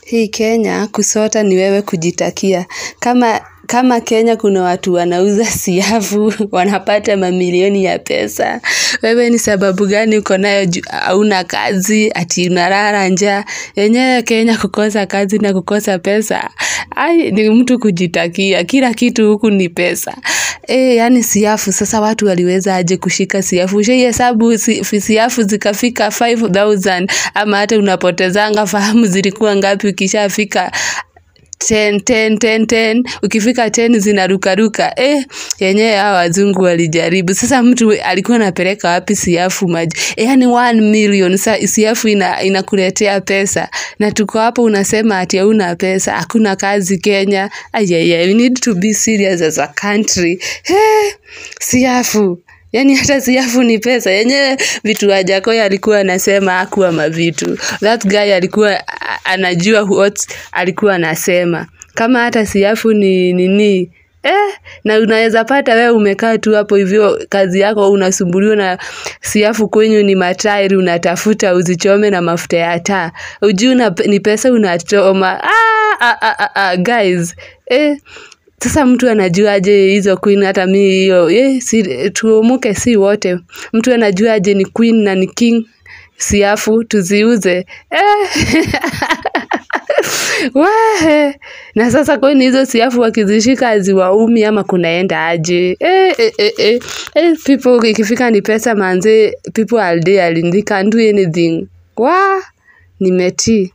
Hii Kenya kusota ni wewe kujitakia. Kama Kenya kuna watu wanauza siafu, wanapata mamilioni ya pesa. Wewe ni sababu gani uko nayo hauna kazi, ati unalala njaa? Yenyewe Kenya kukosa kazi na kukosa pesa. Ai, ni mtu kujitakia. Kila kitu huku ni pesa. Yaani siafu, sasa watu waliweza aje kushika siafu? Ushaihesabu siafu zikafika 5000 ama hata unapotezanga fahamu zilikuwa ngapi ukishafika 10 10 10 10, ukifika 10 zinarukaruka. Yenyewe hawa wazungu walijaribu. Sasa mtu alikuwa anapeleka wapi siafu maji? Yaani 1 million siafu inakuletea pesa. Na tuko hapo unasema ati hauna pesa, hakuna kazi Kenya. Ayaya, we need to be serious as a country. Siafu. Yaani hata siafu ni pesa. Yenyewe vitu Wajackoyah alikuwa anasema hakuwa mavitu. That guy alikuwa anajua what alikuwa anasema. Kama hata siafu ni nini? Na unaweza pata wewe umekaa tu hapo hivyo kazi yako unasumbuliwa na siafu kwenyu ni matairi unatafuta uzichome na mafuta ya taa. Hujui ni pesa unachoma. Guys. Sasa mtu anajua aje hizo queen? Hata mi hiyo si, tuomoke si wote. Mtu anajua aje ni queen na ni king? Siafu tuziuze. Wehe. Na sasa kwani hizo siafu wakizishika haziwaumi ama kunaenda aje? People ikifika ni pesa manze, people are there and they can do anything. Wah, nimetii.